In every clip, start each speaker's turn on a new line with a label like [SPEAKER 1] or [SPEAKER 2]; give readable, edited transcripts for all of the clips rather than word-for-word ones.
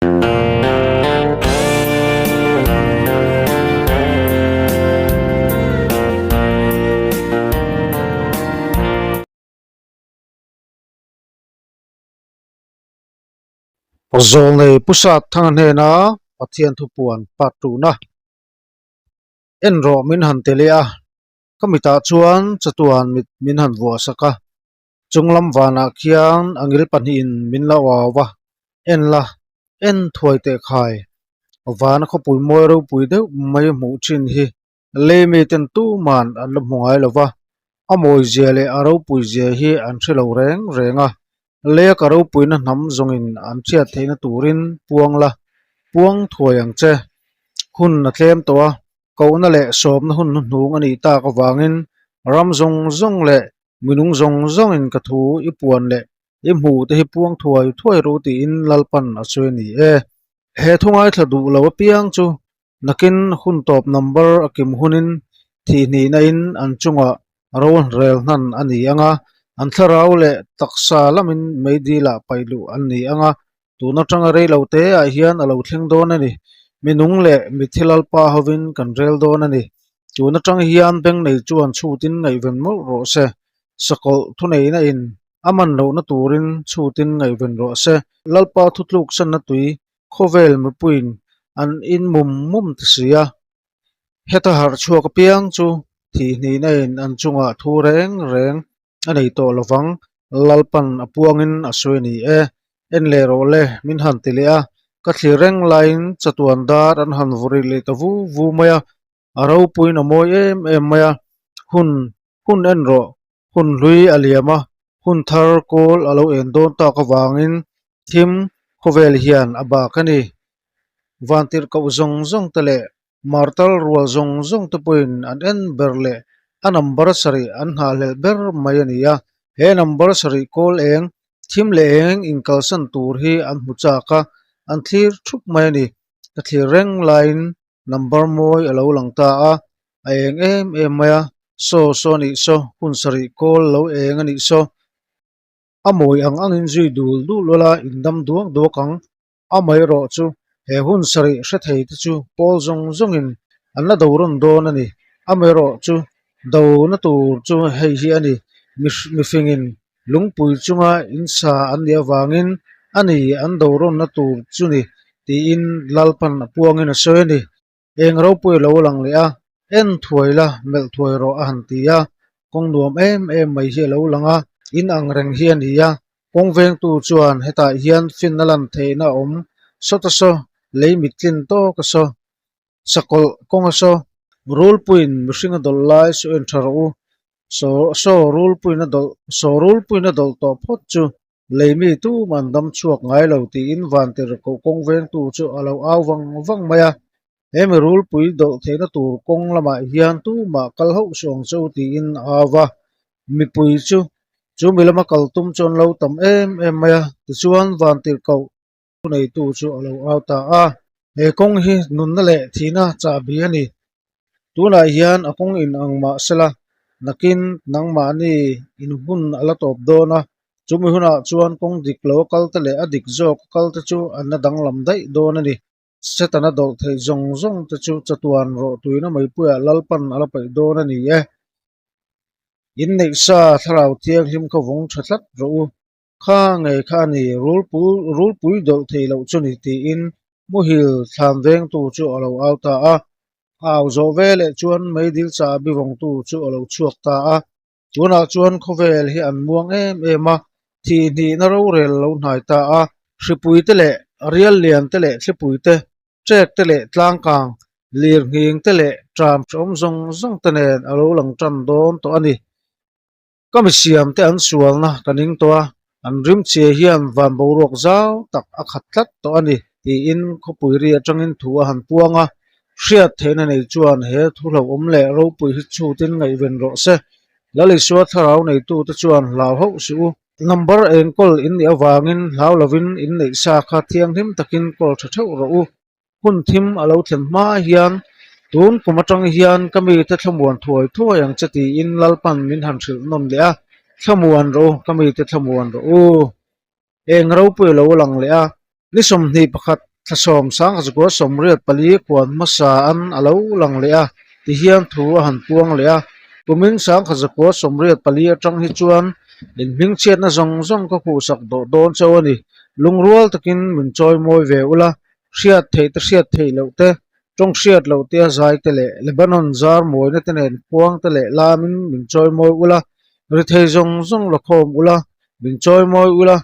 [SPEAKER 1] Zawlnei Pu Sat Thanga hnena Pathian thupuan part tuna en rawh min han ti leh a, ka mitah chuan chatuan mit min han vuah sak a, chunglam vanah khian a ngil pahnihin min lo au va, en la, en thuai teh khai, vana khawpui mawi ropui deuh mai hmuh thin hi Lei miten tuman an la hmu ngai lo va, a mawizia leh a ropuizia hi an hre lo reng reng a. Leia ka ropuina hnam zawngin an hriat theihna turin puang la, puang thuai ang che. Hun a tlem tawh a, kohna leh sawmna hun hnuhnung a nih tak avangin ram zawng zawng leh minung zawng zawngin ka thu i puan leh i hmuh te hi puang thuai thuai ru tiin Lalpan a sawi a ni e. He thu ngaithla duh lo apiang chu Nakin hun tawp number a kim hunin thihhnihna in an chungah rorel hnan a ni ang a, an thlarau leh taksa lamin meidil ah paih luh an ni ang a, tun atanga rei lo te ah hian a lo thleng dawn a ni. Mi nung leh mitthi lalpa hovin kan rel dawn a ni. Tun atang hian beng nei chuan chhutin ngaihven mawlh rawh se. Sakawlh thuneihna in a man lohna turin chhutin ngaihven rawh se. Lalpa thutluk sanna tui Khawvel mipuiin an in mum mum ta si a, heta harh chhuak apiang chu thihhnihna in an chungah thu reng reng a nei tawh lovang, Lalpan a puangin a sawi a ni e, en leh rawh le min han ti leh a, ka thlir reng laiin chatuan dar an han vawrh leh ta vu vu mai a, a ropuiin a mawi em em mai a, hun hun en rawh Hun hlui a liam a, hun thar kawl a lo en dawn tak avangin thim khawvel hian a bak a ni. Vantirh koh zawng zawng te leh martal rual zawng zawng te pawhin an en ber leh a number sarih an nghahhlelh ber mai a ni a. He number sarih kawl eng, thim leh eng inkalsan tur hi an hmu chak a, an thlir thup mai a ni. Ka thlir reng laiin Number mawi a lo lang ta a, a eng em em mai a, saw saw a nih saw, hun sarih kawl lo eng a nih saw. A mawi ang angin zui dul dul ula in dam duak duak ang, amaherawh chu he hun sarih hre thei te chu pawl zawng zawngin an la do rawn dawn a ni, amaherawh chu do na tur chu hei hi a ni, mifingin lungpui chunga in sa an nih avangin a ni an do rawnna tur chu ni tiin Lalpan a puangin a sawi a ni. Eng ropui a lo lang leh a, en thuai la, melh thuai rawh a han ti a, kawng nuam em em mai hi a lo lang a, in ang reng hi a ni a, kawng vengtu chuan hetah hian finna lan theihna a awm sawt a saw, lei mit tlin tawk a saw, sakawlh kawng a saw, rulpuiin mihring a dawlh lai saw en tha rawh u, saw saw rulpuiin a dawlh saw rulpuiin a dawlh tawh phawt chu lei mi tum an dam chhuak ngai lo tiin vantir koh kawng vengtu chu a lo au vang vang mai a, he mi rulpui dawlh theihna tur kawng lamah hian tumah kal hauh suh ang che u tiin a au va, mipui chu chu mi lama kal tum chu an lo tam em em mai a, tichuan vantir koh Thuneitu chu a lo au ta a. He kawng hi nunna leh thihna chahbi a ni. Tunah hian a kawng in ang mah sela, nakin nangmahni in hun a la tawp dawn a, chumi hunah chuan kawng dik lo a kal te leh a dik zawk a kal te chu an la danglam daih dawn a ni. Setana dawlh theih zawng zawng te chu chatuan rawh tuina meipuiah Lalpan a la paih dawn a ni e. Inneihsa thlarau thianghlim kha vawng tha tlat rawh u. Kha ngei kha a ni, rulpui dawlh theih loh chu ni tiin muhil thlan vengtu chu a lo au ta a. A au zawh ve leh chuan meidil chah bivawngtu chu a lo chhuak ta a. Tunah chuan khawvel hi an muang em em a, thih hnihna rorel lo hnai ta a. Hripui te leh rial lian te leh thlipui te, ṭek te leh tlangkang, lirnghing te leh ṭam hrehawm zawng zawng te nen a lo lang ṭan dawn tawh a ni. Ka misiam te an sualna ka ning tawh a, an rimchhia hian van boruak zau tak a khat tlat tawh a ni, tiin khawpui ri atangin thu a han puang a. Hriat theihna nei chuan he thu hlauhawm leh ropui hi chhutin ngaihven rawh se. Lalisua thlarau neitute chuan hlau hauh suh u. Number enkawl in nih avangin hlau lovin in neih sa kha thianghlim takin kawl tha theuh rawh u. Hun thim a lo thlen hma hian tun kum atang hian ka mite thlamuan thuai thuai ang che tiin Lalpan min han hrilh nawn leh a, thlamuan rawh u, ka mite thlamuan rawh u. Eng ropui a lo lang leh a, ni 21. Thlasawm sangkhat 84 kuan hmasa an a lo lang leh a, tihian thu a han puang leh a. Kumin 1984 atang hi chuan inhmingchhiatna zawng zawng ka khuhsak dawh dawn chauh a ni. Lungrual takin min chawi mawi ve ula, hriat theih te hriat theih loh te, tawng hriat loh te a zai te leh Lebanon zar mawina te nen khuang te leh lamin min chawi mawi ula, rithei zawng zawng la khawm ula, Min chawi mawi ula,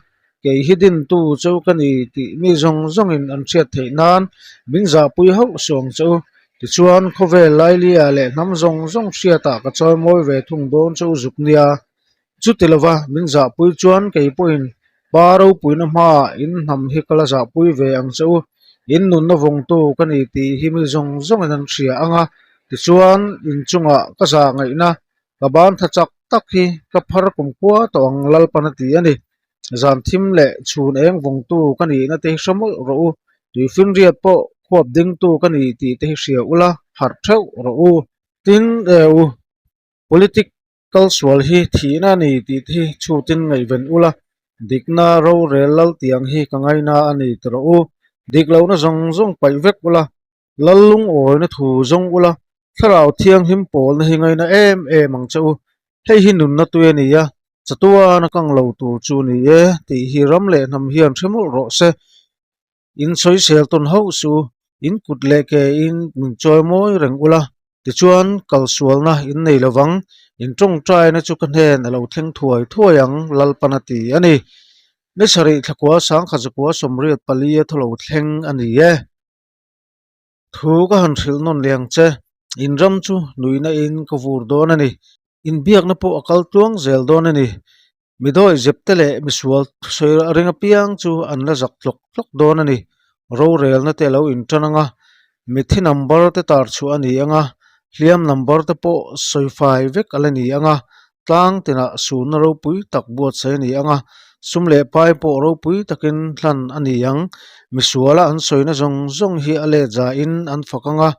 [SPEAKER 1] kei hi dintu chu ka ni tih mi zawng zawngin an hriat theih nan min zahpui hauh suang che u. Tichuan, khawvel Lailia leh hnam zawng zawng hriatah ka chawi mawi ve thung dawn che u zuk nia. Chuti lova min zahpui chuan kei pawhin Pa ropuina hmaah in hnam hi ka la zahpui ve ang che u. In nunna vawngtu ka ni tih hi mi zawng zawngin an hria ang a, tichuan in chungah ka zah ngaihna Ka ban tha chak tak hi ka phar kum khua tawh ang Lalpan a ti a ni. Zan thim leh chhun eng vawngtu ka nihna te hi hre mawlh rawh u. Tuifinriat pawh khuap dingtu ka ni tih te hi hria ula, harh theuh rawh u. Tin, e u, politic kal sual hi thihna a ni tih te hi chhutin ngaihven ula, dikna rorel lal tiang hi ka ngaina a ni ti rawh u. Dik lohna zawng zawng paih vek ula, Lal lungawina thu zawng ula, Thlarau Thianghlim pawlna hi ngaina em em ang che u. Hei hi nunna tui a ni a, chatuan a kang lo tur chu ni e tih hi ram leh hnam hian hre mawlh rawh se. In sawisel tawn hauh suh u, in kut leh ke in min chawi mawi reng ula, tichuan kalsualna in nei lovang, in tawngtaina chu ka hnen a lo thleng thuai thuai ang Lalpan a ti a ni. Ni sarih thlakua 1984 a thaw lo thleng a ni e. Thu ka han hrilh nawn leh ang che, in ram chu nuihna in ka vur dawn a ni. Inbiakna pawh a kal tluang zel dawn a ni. Mi dawi zep te leh misual thusawi a ring apiang chu an la zak tlawk tlawk dawn a ni. Rorelna te a lo intan ang a, mithi number te tar chhuah a ni ang a, hliam number te pawh sawi fai vek a la ni ang a, Tlang tinah sunna ropui tak buatsaih a ni ang a, sum leh pai pawh ropui takin hlan a ni ang. Misuala an sawina zawng zawng hi a let zahin an fak ang a,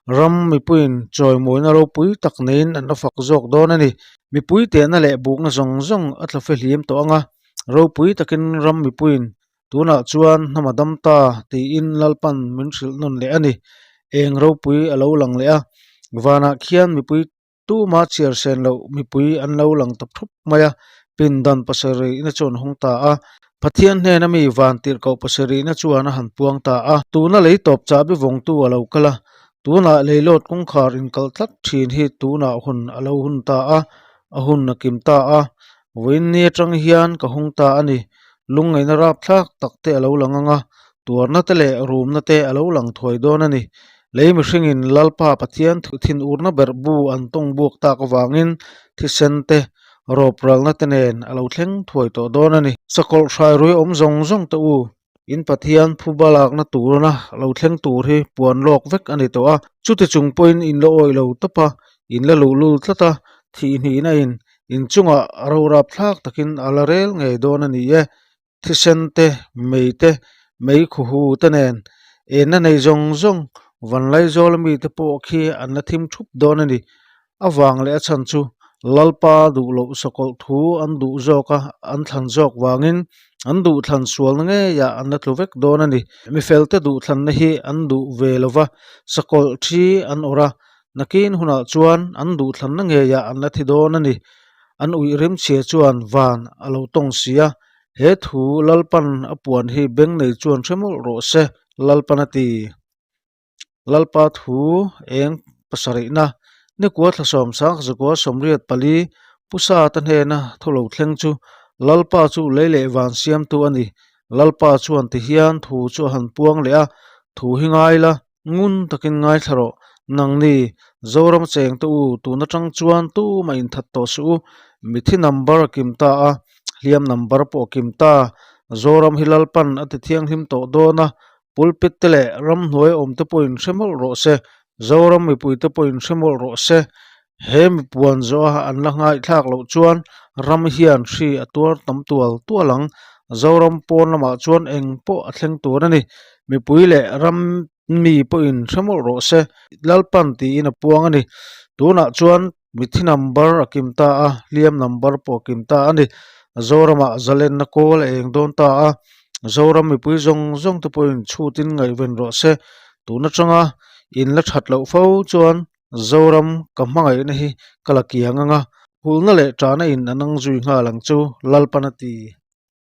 [SPEAKER 1] ram mipuiin chawimawina ropui tak neiin an la fak zawk dawn a ni. Mipui tehna leh bukna zawng zawng a tla fehlim tawh ang a, ropui takin ram mipuiin tunah chuan hnam a dam ta tiin Lalpan min hrilh nawn leh a ni. Eng ropui a lo lang leh a, vanah khian mipui Tuma chhiar sen loh mipui an lo lang ta thup mai a, pindan pasarihna chu an hawng ta a. Pathian hnena mi van tirhkoh pasarihna chuan a han puang ta a. Tuna lei tawp chahbi vawngtu a lo kal a, tunah leilawt kawngkhar inkalh tlat thin hi tunah hun a lo hun ta a, a hun a kim ta a. Vawiin ni atang hian ka hawng ta a ni. Lungngaihna rapthlak tak te a lo lang ang a, tuarna te leh rumna te a lo lang thuai dawn a ni. Lei mihringin Lalpa Pathian thinurna berh bu an tawng buak tak avangin thisen te, rawpralna te nen a lo thleng thuai tawh dawn a ni. Sakawlh hrairui awm zawng zawng te u, in Pathian phuba lakna turna lo thleng tur hi puan lawk vek a ni tawh a, chuti chung pawhin in la awih lo tawp a, in la luhlul tlat a, thihhnihna in inchungah rorap thlak takin a la rel ngei dawn a ni e. Thisen te, mei te, mei khuhu te nen enna nei zawng zawng Vanlaizawla mite pawh khi an la thim thup dawn a ni. A vang leh a chhan chu Lalpa duh loh sakawlh thu an duh zawk a, an thlan zawk vangin an duhthlan sualna ngeiah an la tlu vek dawn a ni. Mifelte duhthlanna hi an duh ve lo va, sakawlh thi an awrh a, nakin hunah chuan an duhthlanna ngeiah an la thi dawn a ni. An uih rimchhia chuan van a lo tawng si a, he thu Lalpan a puan hi beng nei chuan hre mawlh rawh se, Lalpan a ti. Lalpa thu eng pasarihna, Nikua thlasawm sang zakua 84, Pu Sata hnena thu lo thleng chu Lalpa chu lei leh van siamtu a ni. Lalpa chuan tihian thu chu a han puang leh a, thu hi ngai la, Ngun takin ngaithla rawh. Nangni, Zoram chengte u, tun atang chuan tumah inthat tawh suh u. Mithi number a kim ta a, hliam number pawh a kim ta. Zoram hi Lalpan a ti thianghlim tawh dawn a, pulpit te leh ramhnuai awmte pawhin hre mawlh rawh se, Zoram mipuite pawhin hre mawlh rawh se. He mipuan zawha an la ngaihthlak loh chuan ram hian hri a tuar tam tual tual ang. Zoram pawn lamah chuan eng pawh a thleng tur a ni. Mipui leh ram mi pawhin hre mawlh rawh se. Lalpan tiin a puang a ni. Tunah chuan mithi number a kim ta a, hliam number pawh a kim ta a ni. Zoramah zalenna kawl a eng dawn ta a. Zoram mipui zawng zawng te pawhin chhutin ngaihven rawh se. Tun atanga in la that loh fo chuan Zoram ka hmangaihna hi ka la kiang ang a, hulna leh tahna in a nang zui nghal ang chu Lalpan a ti.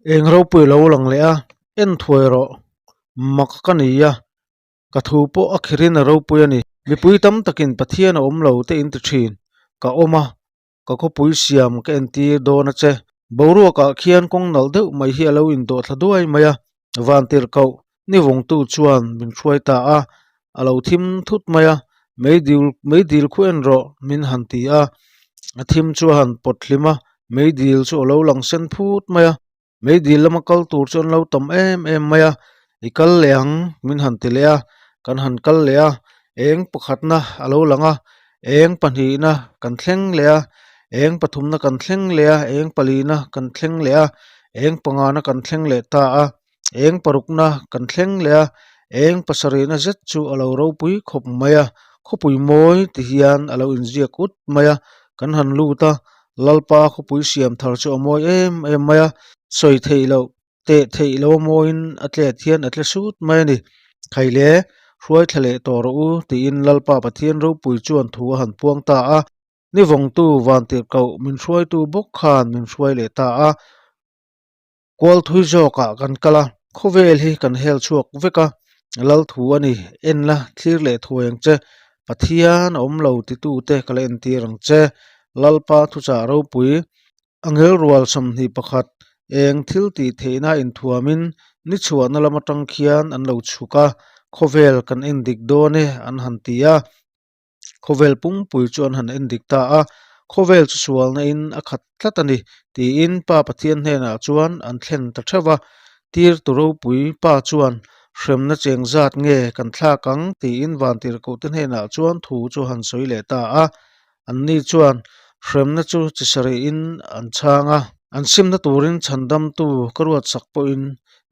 [SPEAKER 1] Eng ropui lo lang leh a, en thuai rawh, mak ka ni a, Ka thu pawh a khirin a ropui a ni. Mipui tam takin Pathian a awm lo te in ti thin. Ka awm a, ka khawpui siam ka entir dawn a che. Boruakah khian kawng nalh deuh mai hi a lo indawh thla duai mai a, Vantirhkoh ni vawngtu chuan min hruai ta a, a lo thim thut mai a, meidil meidil khu en rawh min han ti a, a thim chu a han pawt hlim a, meidil chu a lo lang sen phut mai a. Meidil lama kal tur chu an lo tam em em mai a i kal leh ang min han ti leh a kan han kal leh a eng pakhatna a lo lang a eng pahnihna kan thleng leh a eng pathumna kan thleng leh a eng palina kan thleng leh a eng pangana kan thleng leh ta a eng parukna kan thleng leh a eng pasarihna zet chu a lo ropui khawp mai a khawpui mawi ti hian a lo inziak ut mai a kan han lut a. Lalpa khawpui siam thar chu a mawi em em mai a, sawi theih loh teh theih loh a mawiin a tlet hian a tle sut mai a ni. Khaile, hruai thla leh tawh rawh u tiin Lalpa Pathian ropui chuan thu a han puang ta a, ni vawngtu vantirhkoh min hruaitu bawk khan min hruai leh ta a. Kual thui zawkah kan kal a, khawvel hi kan hel chhuak vek a, lal thu a ni, en la, thlir leh thuai ang che, Pathian a awm lo titute ka la entir ang che, Lalpa thuchah ropui, angel rual 21, eng thil tih theihna inthuamin ni chhuahna lam atang khian an lo chhuk a, khawvel kan endik dawn e an han ti a. Khawvel pumpui chu an han en dik ta a, khawvel chu sualna in a khat tlat a ni tiin Pa Pathian hnenah chuan an thlen ta theuh va. Tir tu ropui Pa chuan hremna cheng zat nge kan thlak ang tiin vantirhkohte hnenah chuan thu chu han sawi leh ta a. Anni chuan hremna chu chi sarih in an chhang a. An simna turin chhandamtu ka ruatsak pawhin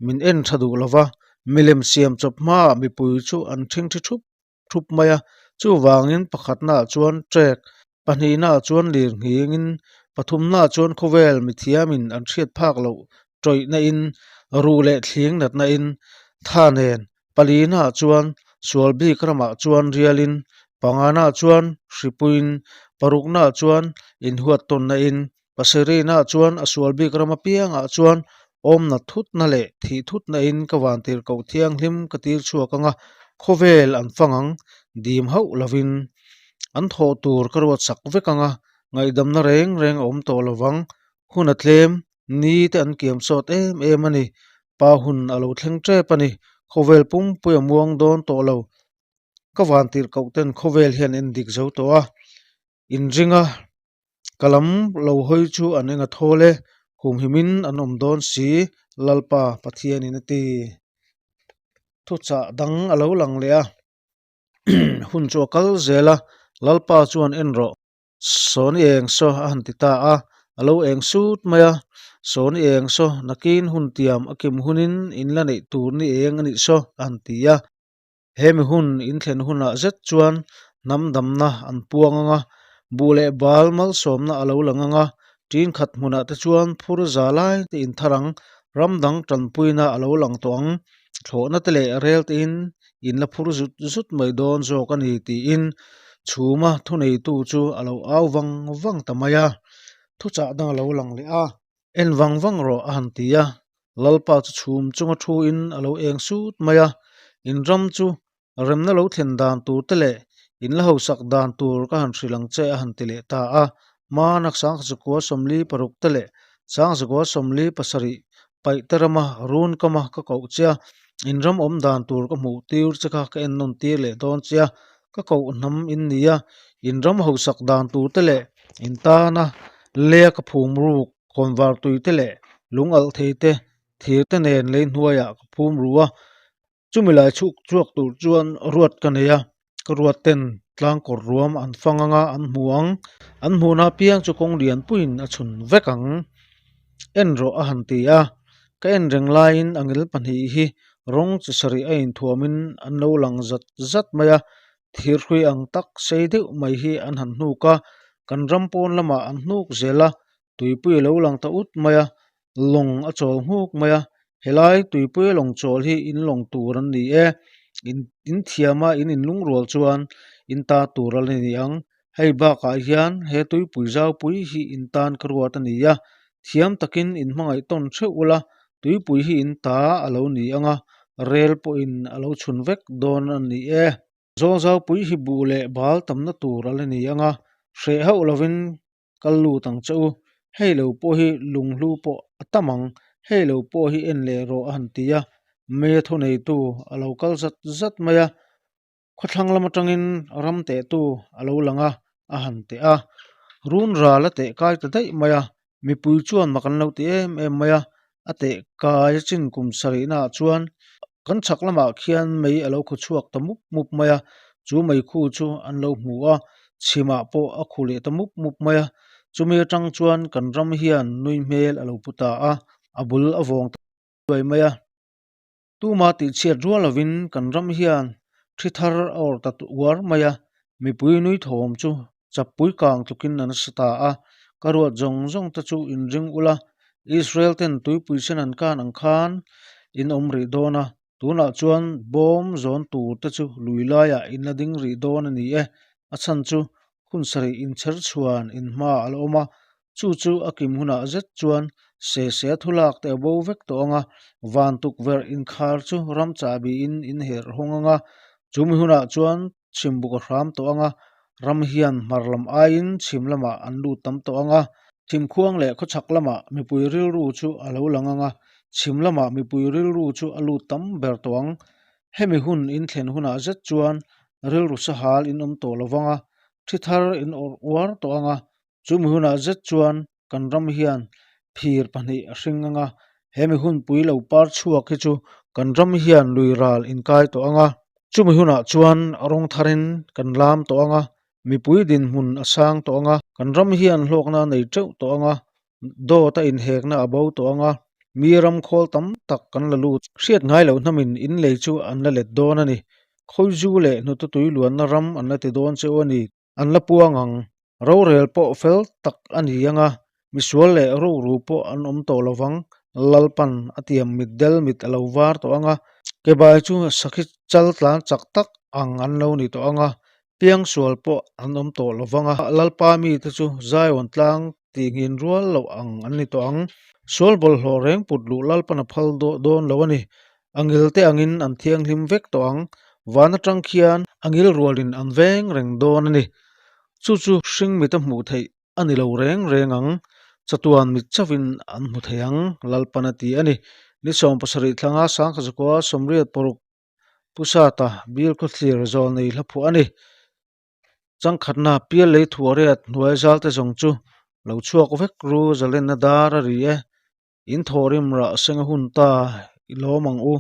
[SPEAKER 1] min en tha duh lo va, milem siam chawp hmaah mipui chu an ṭhingṭhi ṭhup thup mai a chuvangin pakhatnaah chuan trek pahnihnaah chuan lir nghingin pathumnaah chuan khawvel mithiamin an hriat phak loh tawihna in ruh leh thling natna in tha nen palinaah chuan sual bik ramah chuan rialin panganaah chuan hripuiin paruknaah chuan inhuat tawnna in Pasarihnaah chuan a sual bik ram apiangah chuan awmna thutna leh thih thutna in ka vantir koh thianghlim ka tir chhuak ang a, khawvel an fang ang, dim hauh lovin an thawh tur ka ruat sak vek ang a, ngaihdamna reng reng a awm tawh lovang, hun a tlem, ni te an kiam sawt em em a ni, pa hun a lo thleng tep a ni, khawvel pumpui a muang dawn tawh lo, ka vantir koh ten khawvel hian en dik zo tawh a, inring a. Ka lam lo hawi chu an eng a thawl e, humhimin an awm dawn si, Lalpa Pathianin a ti. Thuchah dang a lo lang leh a, hun chu a kal zel a, Lalpa chuan en rawh, Sawni eng saw a han ti ta a, a lo eng sut mai a, Sawni eng saw nakin hun tiam a kim hunin in la neih tur ni eng a nih saw a han ti a. Hemi hun inthlen hunah zet chuan hnam damna an puang ang a, buh leh bal malsawmna a lo lang ang a, ṭin khat hmunah te chuan phur za lai te inthar ang, ram dang ṭanpuina a lo lang tawh ang, thlawhna te leh rel tein in la phur zut zut mai dawn zawk a ni tiin chhuma thuneitu chu a lo au vang vang ta mai a, thuchah dang a lo lang leh a. En vang vang rawh a han ti a, Lalpa chu chhum chunga thu in a lo eng sut mai a, in ram chu remna lo thlen dan tur te leh in la hausak dan tur ka han hrilh ang che a han ti leh ta a, hmanak 1946 te leh 1947 paih te rama run kama ka koh che a, in ram awm dan tur ka hmuh tir che kha ka en nawn tir leh dawn che a, ka koh hnam in ni a, in ram hausak dan tur te leh in tana lea ka phum ruk khawnvar tui te leh lung alh thei te thir te nen lei hnuaiah ka phum ru a chumi lai chhuk chhuak tur chuan ruat ka nei a ka ruat ten tlang kawr ruam an fang ang a an hmu ang an hmuhna apiang chu kawng lian puiin a chhun vek ang en rawh a han ti a ka en reng laiin a ngil pahnih hi rawng chi sarih a inthuamin an lo lang zat zat mai a thirhrui ang tak sei deuh mai hi an han hnuk a kan ram pawn lamah an hnuk zel a tuipui a lo lang ta ut mai a lawng a chawl nghuk mai a. Helai tuipuia lawng chawl hi in lawng tur an ni e. In in thiama in inlungrual chuan in ta tur a la ni ang. Hei bakah hian he tuipui zaupui hi in tan ka ruat a ni a, thiam takin in hmangaih tawn theuh ula, tuipui hi in ta a lo ni ang a, rel pawhin a lo chhun vek dawn a ni e. Zawl zaupui hi buh leh bal tamna tur a la ni ang a, hreh hauh lovin kal lut ang che u. Hei lo pawh hi lunghlu pawh a tam ang, hei lo pawh hi en leh rawh a han ti a, mei a thuneitu a lo kal zat zat mai a. Khawthlang lam atangin ram tehtu a lo lang a, a han teh a. Run ral a teh kai ta daih mai a, mipui chuan mak an lo ti em em mai a. A teh kai a chin kum sarihna ah chuan kan chhak lamah khian mei a lo khu chhuak ta mup mup mai a, chu mei khu chu an lo hmu a, chhimah pawh a khu leh ta mup mup mai a. Chumi atang chuan kan ram hian nui hmel a lo pu ta a, a bul a vawng ta duai mai a. Tuma tihchhiat rual lovin kan ram hian thi thar a awrh ta uar mai a, mipui nui thawm chu chappui kang tlukin a nasa ta a, ka ruat zawng zawng te chu inring ula, Israel ten tuipui sen an kan ang khan in awm rih dawn a, tunah chuan bawm zawn tur te chu lui laiah in la ding rih dawn a ni e, a chhan chu hun sarih inchher chhuan in hma a la awm a, Chu chu a kim hunah zet chuan sese a thulak te a bo vek tawh ang a, van tukverh inkhar chu ram chahbiin in herh hawng ang a, chumi hunah chuan chhimbuk a hram tawh ang a, ram hian hmar lam aiin chhim lamah an lut tam tawh ang a, thimkhuang leh khawchhak lamah mipui rilru chu a lo lang ang a, chhim lamah mipui rilru chu a lut tam ber tawh ang. Hemi hun in thlen hunah zet chuan rilru sahal in awm tawh lo vang a, thi thar in awrh uar tawh ang a, Chumi hunah zet chuan kan ram hian phir pahnih a hring ang a, he mi hunpui lo par chhuak hi chu kan ram hian lui ral inkai tawh ang a. Chumi hunah chuan rawng tharin kan lam tawh ang a, mipui dinhmun a sang tawh ang a, kan ram hian hlawkna a nei teuh tawh ang a, dawt a inhekna a bo tawh ang a, mi ram khawl tam tak kan la lut. Hriat ngai loh hnamin in lei chu an la let dawn a ni. Khawizu leh hnututui luanna ram an la ti dawn cheu a ni. An la puang ang. Rorel pawh fel tak a ni ang a, misual leh rukru pawh an awm tawh lo vang. Lalpan a tiam mit del mit a lo var tawh ang a, kebai chu sakhi chal tlan chak tak ang an lo ni tawh ang a, piangsual pawh an awm tawh lo vang a. Lalpa mite chu Zion tlang tih nghin rual loh ang an ni tawh ang. Sual bawlhhlawh reng put luh Lalpan a phal dawn lo a ni. A ngil te angin an thianghlim vek tawh ang. Van atang khian a ngil rualin an veng reng dawn a ni. Chu chu hring mita hmuh theih a ni lo reng reng ang. Chatuan mit chauhin an hmu thei ang, Lalpan a ti a ni. Ni 70 thlanga Sangkhazakua 86 Pu Sata Bial Khawthlir Zawlnei hla phuah a ni. Changkhatna pial lei thuah riat hnuai zal te zawng chu lo chhuak vek ru zalenna dar a ri e. In thawhrim rah seng a hun ta i lawm ang u.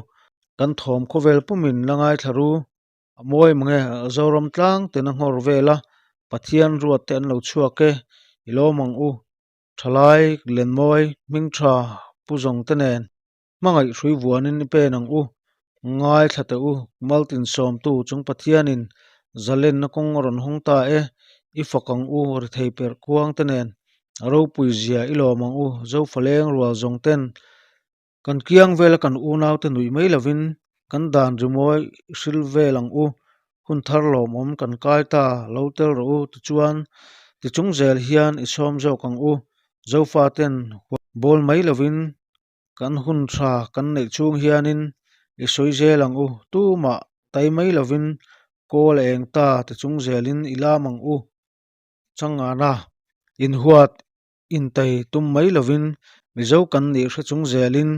[SPEAKER 1] Kan thawm khawvel pumin la ngaithla ru. A mawi mange Zoram tlang ten a nghawr vel a, Pathian ruat te an lo chhuak e, i lawm ang u. Thalai, Lenmawi, Hmingtha, Pu Zawng te nen. Hmangaih hrui vuanin i pen ang u. Ngaithla teh u, Maltin sawmtu chung Pathianin zalenna kawng a rawn hawng ta e. I fak ang u, rethei perh kuang te nen. A ropui zia i lawm ang u, Zofaleng rual zawng ten. Kan kiang vela kan unaute nuih mai lovin kan dan rimawi i hril vel ang u. Hun thar lawmawm kan kai ta, lo tel rawh u, tichuan tichung zel hian i sawm zawk ang u. Zofaten bawl mai lovin Kan hun tha kan neih chhung hianin i sawi zel ang u, tumah tai mai lovin kawl a eng ta ti chung zelin i lam ang u. Changana, inhuat intai tum mai lovin Mizo kan nih hre chung zelin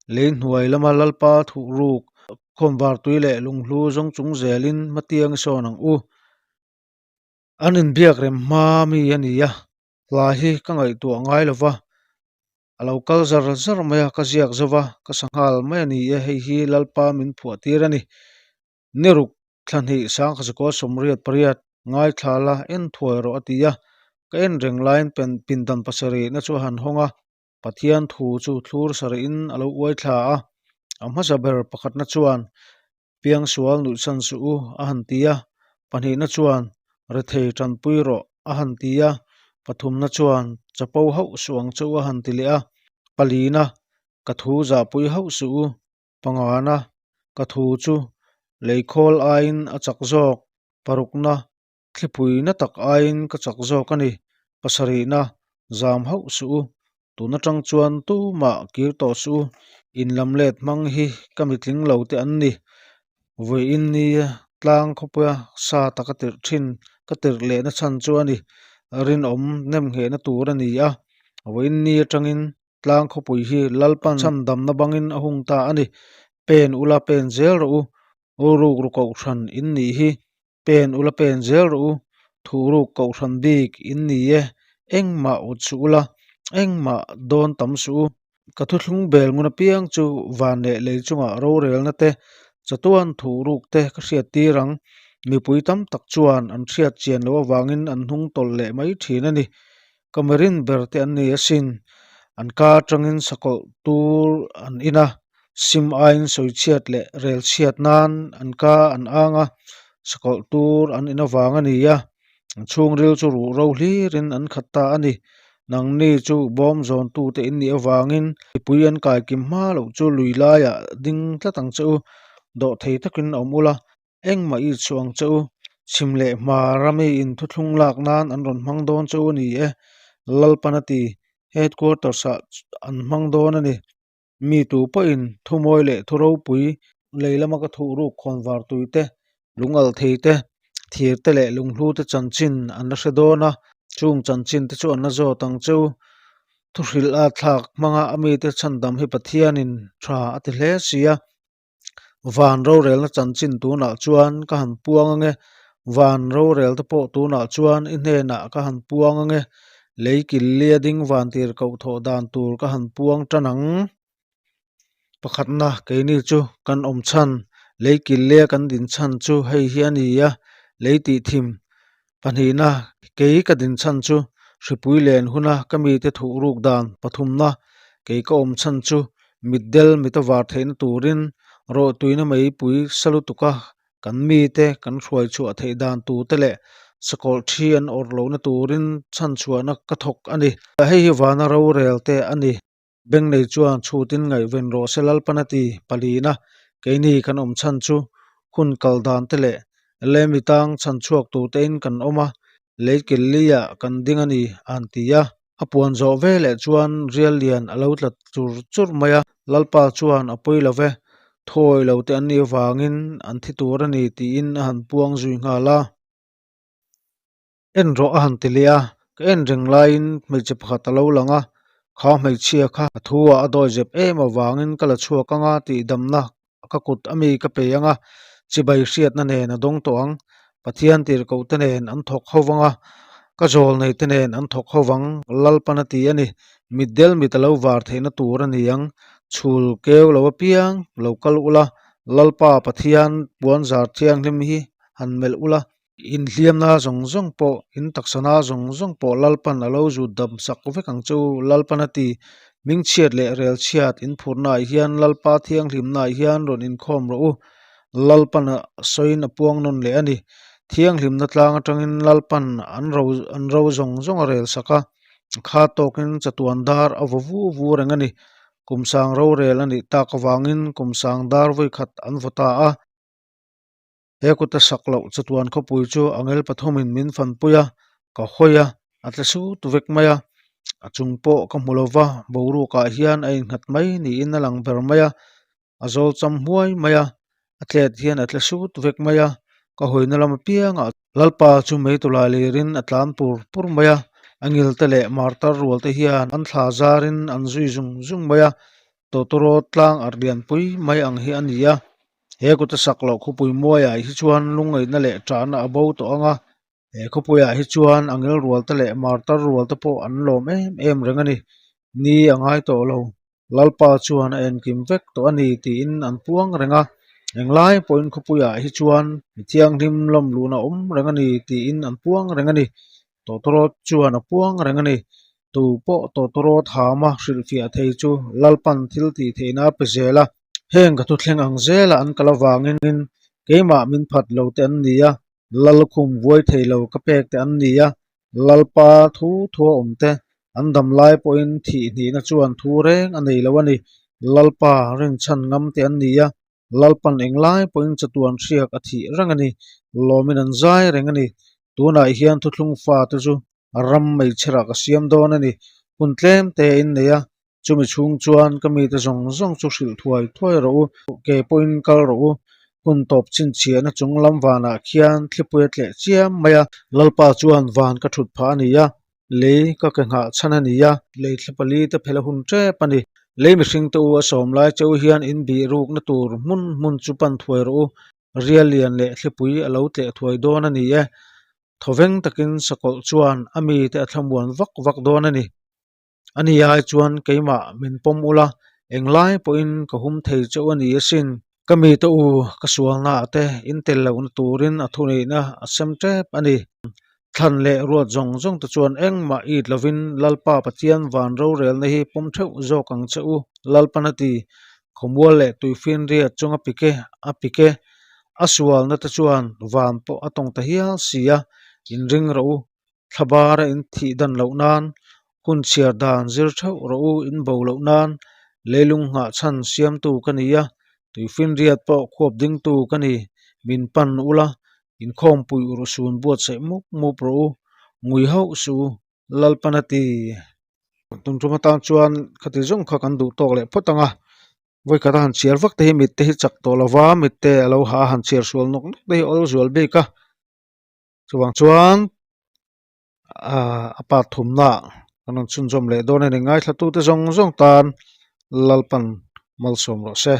[SPEAKER 1] lei hnuai lama Lalpa thuhruk khawnvar tui leh lunghlu zawng chung zelin hmatiang i sawn ang u. An inbiak rem hma mi a ni a. Hla hi ka ngaihtuah ngai lo va, a lo kal zar zar mai a, ka ziak zo va, ka sa nghal mai a ni e, hei hi Lalpa min phuah tir a ni. Ni ruk thla hnih Sangkhazakaw 88 ngaithla la en thuai rawh a ti a, ka en reng laiin pindan pasarihna chu a han hawng a, Pathian thu chu thlur sarihin a lo uai thla a, a hmasa ber pakhatna chuan Piangsual nuihsan suh u a han ti a, pahnihna chuan Rethei tanpui rawh a han ti a, pathumna chuan Chapo hauh suh ang che u a han ti leh a, palina. Ka thu zahpui hauh suh u. Pangana, Ka thu chu leikhawl aiin a chak zawk. Parukna, Thlipui na tak aiin ka chak zawk a ni. Pasarihna, Zam hauh suh u. Tun atang chuan tumah kir tawh suh u. Inlam let hmang hi ka mitling lo te an ni. Vawiin nia tlang khawpuia sa taka tirh thin ka tirh lehna chhan chu a ni. Rinawm nemnghehna tur a ni a. Vawiin ni atangin Tlang khawpui hi Lalpan chhandamna bangin a hung ta a ni. Pen ula pen zel rawh u. Ruk ru kohhran in nih hi. Pen ula pen zel rawh u. Thuhruk kohhran bik in ni e. Engmah ut suh ula, engmah dawn tam suh u. Ka thuthlung bel ngun apiang chu van leh lei chungah rorelna te, chatuan thuhruk te ka hriat tir ang. Mipui tam tak chuan an hriat chian loh avangin an hnung tawlh leh mai thin a ni. Ka mirin ber te an ni asin. An ka atangin sakawlh tur an in a, sim aiin sawichhiat leh rel chhiat nan an ka an ang a, sakawlh tur an in avang a ni a, an chhungril chu ruh ro hlirin an khat ta a ni. Nangni chu bawm zawntute in nih avangin mipui an kaikim hma loh chu lui laiah ding tlat ang che u, dawhthei takin awm ula, Engmah i chhuah ang che u, chhim leh hma rami in thuthlung lak nan an rawn hmang dawn che u a ni e, Lalpan a ti, Headquarters ah an hmang dawn a ni. Mi tu pawhin thumawi leh thu ropui, lei lama ka thuh ruk khawnvar tui te, lungalh thei te, thir te leh lunghlu te chanchin an la hre dawn a, chung chanchin te chu an la zawt ang che u. Thuhrilh a thlak hmanga a mite chhandam hi Pathianin tha a ti hle si a. Van rorelna chanchin tunah chuan ka han puang ange, van rorel te pawh tunah chuan i hnenah ka han puang ange, lei kil lia ding van tir koh thawh dan tur ka han puang tan ang. Pakhatna keini chu kan awm chhan, lei kil lia kan din chhan chu hei hi a ni a, lei tih thim Pahnihna, kei ka din chhan chu hripui len huna ka mite thuh ruk dan pathumna, kei ka awm chhan chu mitdel mit a var theihna turin rawhtuina meipui sa lutuka kan mite kan hruai chhuah theih dan turte leh sakawlh thi an awrh lohna turin chhan chhuahna ka thawk a ni. Hei hi vana rorel te a ni. Beng nei chuan chhutin ngaihven rawh se Lalpan a ti palina keini kan awm chhan chu hun kal dan te leh lemi tang chhan chhuak tur tein kan awm a, lei kel liah kan ding a ni a han ti a. A puan zawh ve leh chuan rial lian a lo tla chur chur mai a, Lalpa chuan a pawi lo ve, thawi lo te an nih avangin an thi tur a ni tiin a han puang zui nghal a. En rawh a han ti leh a, ka en reng laiin hmeichhe pakhat a lo lang a, kha hmeichhia kha a thu ah a dawi zep em avangin ka la chhuak anga tih damna ka kut ami ka pe anga chibai hriatna nen a dawng tawh ang, Pathian tirhkoh te nen an thawk ho vang a, ka zawl nei te nen an thawk ho vang, Lalpan a ti a ni, mitdel mit a lo var theihna tur a ni ang, chhul keu lo apiang lo kal ula, Lalpa Pathian puanzar thianghlim hi han melh ula, Inhliamna zawng zawng pawh, in taksana zawng zawng pawh Lalpan a lo zut dam sak vek ang che u. Lalpan a ti, Hmingchhiat leh relchhiat in phurhnaah hian Lalpa thianghlimnaah hian rawn inkhawm rawh u. Lalpan a sawiin a puang nawn leh a ni. Thianghlimna tlang atangin Lalpan an ro an ro zawng zawng a rel sak a, a kha tawkin chatuan dar a vaw vu vu reng a ni. Kum sang rorel a nih tak avangin kum sang dar vawikhat an vaw ta a. He kuta sak loh chatuan khawpui chu angel pathumin min fanpui a, ka hawi a, a tle sut vek mai a, a chung pawh ka hmu lo va, boruakah hian a innghat mai niin a lang ber mai a, a zawl cham huai mai a, a tlet hian a tle sut vek mai a, ka hawina lam apiangah Lalpa chu mei tawlai lirin a tlan pur pur mai a, a ngilte leh martar rual te hian an thla zarin an zui zung zung mai a, tawtawrawt tlang arh lianpui mai ang hi a ni a. He kuta sak loh khawpui muaiah hi chuan lungngaihna leh ṭahna a bo tawh ang a, he khawpuiah hi chuan angel rual te leh martar rual te pawh an lawm em em reng a ni. Ni a ngai tawh lo, Lalpa chuan a enkim vek tawh a ni tiin an puang reng a, englai pawhin khawpuiah hi chuan mi thianghlim lawm luhna awm reng a ni tiin an puang reng a ni. Tawtawrawt chuan a puang reng a ni. Tu pawh tawtawrawt hama hrilhfiah thei chu Lalpan thil tih theihna a pe zel a. Heng ka thuthleng ang zela an kal avangin keimah min phat lo te an ni a, Lalkhum vuai thei lo ka pek te an ni a, Lalpa thu thua awm te an dam lai pawhin thih hnihna chuan thu reng a nei lo a ni. Lalpa rinchhan ngam te an ni a, Lalpan englai pawhin chatuan hriak a thih reng a ni, lawmin an zai reng a ni. Tunah hian thuthlung fate chu ram meichherah ka siam dawn a ni. Hun tlem te a innei a, chumi chhung chuan ka mite zawng zawng chu hrilh thuai thuai rawh u, ke pawhin kal rawh u. Hun tawp chhinchhiahna chung lam vanah khian thlipui a tleh chiam mai a. Lalpa chuan van ka thut phah a ni a, lei ka ke nghah chhan a ni a. Lei thla pali te phel a hun tep a ni. Lei mihring te u a sawm lai cheu hian in bih rukna tur hmun hmun chu pan thuai rawh u. Rial lian leh thlipui a lo tleh thuai dawn a ni e. Thawveng takin sakawlh chuan a mite a thlamuan vak vak dawn a ni. A ni ai chuan keimah min pawm ula, englai pawhin ka hum thei chauh a ni asin. Ka mite u, ka sualnaah te in tel lohna turin a thuneihna a sem tep a ni. Thlan leh ruat zawng zawng te chuan engmah it lovin Lalpa Pathian van rorelna hi pawm theuh zawk ang che u, Lalpan a ti. Khawmual leh tuifinriat chunga pik e, a pik e. A sualna te chuan van pawh a tawng ta hial si a, inring rawh u. Thlabara in thih dan loh nan, hun chhiar dan zir theuh rawh u in bo loh nan, leilung nghah chhan siamtu ka ni a, tuifinriat pawh khuap dingtu ka ni, min pan ula, inkhawmpui urhsun buatsaih mup mup rawh u, ngui hauh suh u, Lalpan a ti. Tum tum atan chuan khati zawng kha kan duh tawk leh phawt ang a, vawikhat a han chhiar vak te hi mitte hi chak tawh lo va, mitte a lo ha a han chhiar sual nawk nawk te hi awl zual bik a. Chuvang chuan aaa a part thumna kan rawn chhunzawm leh dawn a ni. Ngaithlatute zawng zawng tan Lalpan malsawm rawh se.